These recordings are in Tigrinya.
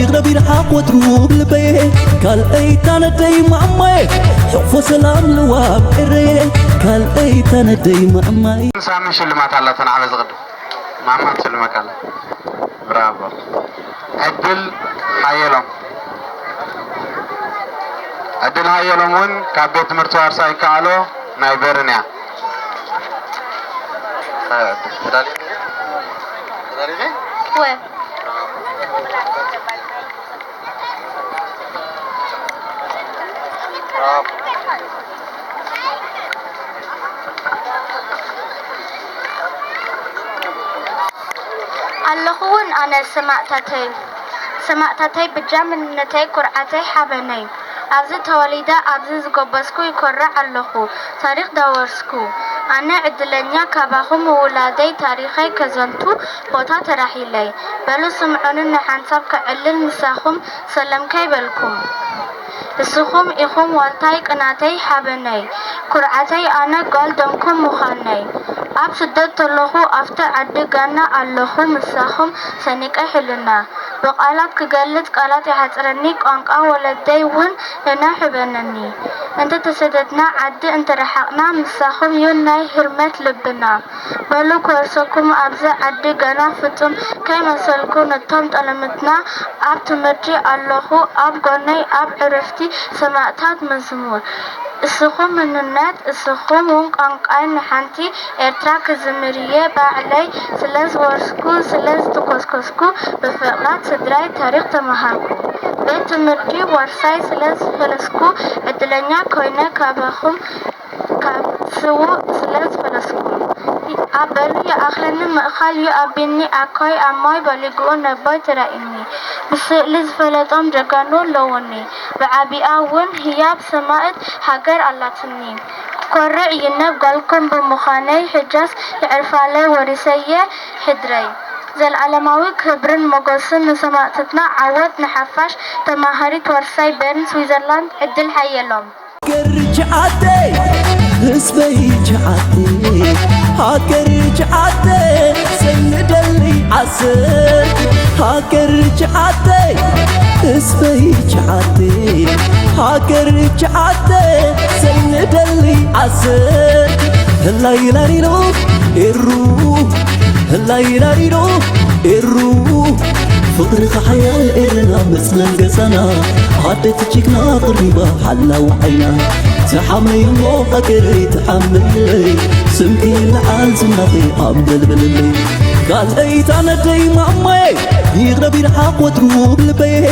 ይቕረብ ይርሓቕ ወትሩ ብልበየ ካልኣይ ታነደይ ማማየ ሕቕፎ ሰላም ልዋም ዕረየ ካልኣይ ታነደይ ማማየ። ሳሚ ሽልማት ኣላቶ ንዓመት ዝቕድም ማማ ትሽልመካ ኣላ። ብራቮ። ዕድል ሓየሎም። ዕድል ሓየሎም እውን ካብ ቤት ትምህርቲ ዋርሳ ይከኣሎ ናይ በርን እያ። ተዳሊኺ? ተዳሊኺ? ወ- ኣለኹ እውን ኣነ ሰማእታተይ፣ ሰማእታተይ ብጃ መንነተይ ኩርዓተይ ሓበነይ። ኣብዚ ተወሊደ ኣብዚ ዝጎበዝኩ ይኮርዕ ኣለኹ። ታሪኽ ዳወርስኩ ኣነ ዕድለኛ ካባኹም ምውላደይ ታሪኸይ ከዘንቱ ቦታ ተራሒለይ። በሉ ስምዑኒ ንሓንሳብ ከዕልል ምሳኹም ሰለምከ ይበልኩም። እስኹም ኢኹም ዋልታይ ቅናተይ ሓበነይ ኩርዓተይ ኣነ ጓል ደምኩም ምዃነይ። ኣብ ስደት ተለኹ ኣብቲ ዓዲ ጋና ኣለኹ ምሳኹም ሰኒቀ ሕልና። ብቓላት ክገልጽ ቃላት ይሓጽረኒ ቋንቋ ወለደይ እውን እነ ሕበነኒ። እንተተሰደድና ዓዲ እንተረሓቕና ምሳኹም ዩ ናይ ህርመት ልብና። በሉ ክወርሰኩም ኣብዚ ዓዲ ጋና ፍጹም ከይመሰልኩ ነቶም ጠለምትና ኣብ ትምህርቲ ኣለኹ ኣብ ጎነይ ኣብ ዕረፍቲ ሰማእታት መዝሙር እስኹም መንነት እስኹም ውን ቋንቋይ ንሓንቲ ኤርትራ ክዝምር እየ ባዕለይ ስለ ዝወርስኩ ስለ ዝተኮስኮስኩ ብፍቕራት ስድራይ ታሪኽ ተመሃርኩ ቤት ትምህርቲ ዋርሳይ ስለ ዝፈለስኩ ዕድለኛ ኮይነ ካባኹም ካብ ስዉእ ስለ ዝፈለስኩ። ኣበሉ ይኣኽለኒ ምእኻል ዩ ኣቢኒ ኣኮይ ኣሞይ በሊግኡ ነቦይ ተራኢኒ ብስእሊ ዝፈለጦም ጀጋኑ ኣለዉኒ ብዓቢኣ እውን ህያብ ሰማእት ሃገር ኣላትኒ ክኮርዕ ይነብ ጓልኩም ብምዃነይ ሕጃስ የዕርፋለይ ወሪሰየ ሕድረይ ዘልኣለማዊ ክብርን ሞጎስን ንሰማእትትና ዓወት ንሓፋሽ ተማሃሪት ዋርሳይ በርን ስዊዘርላንድ ዕድል ሓየሎም። ሃገር ርጅዓተይ ህዝበይ ርጅዓተይ ሃገር ርጅዓተይ ሰንደሊ ዓሰር ሃገር ርጅዓተይ ህዝበይ ርጅዓተይ ሃገር ርጅዓተይ ሰንደሊ ዓሰር ህላይ ላሊሎ ኤሩ ህላይ ላሊሎ ኤሩ ፍቕርኻ ሓያል ኤርና መጽለል ገዛና ኣደት ጅግና ቅሪባ ሓላው ዓይና ትሓመይ እሞ ሃገረይ ትሓመይለይ ስምኪ ይለዓል ዝናኺ ኣንበልብልለይ ካልኣይ ታነደይ ማማየ ይቕረብ ይርሓቕ ወትሩ ብልበየ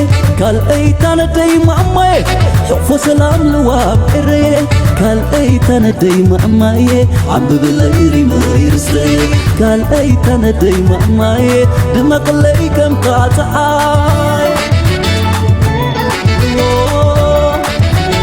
ካልኣይ ታነደይ ማማየ ሕቕፎ ሰላም ልዋም ዕረየ ካልኣይ ታነደይ ማማየ ዓምብብለይ ሪመይ ርስተየ ካልኣይ ታነደይ ማማየ ድመቕለይ ከም ጣጥዓ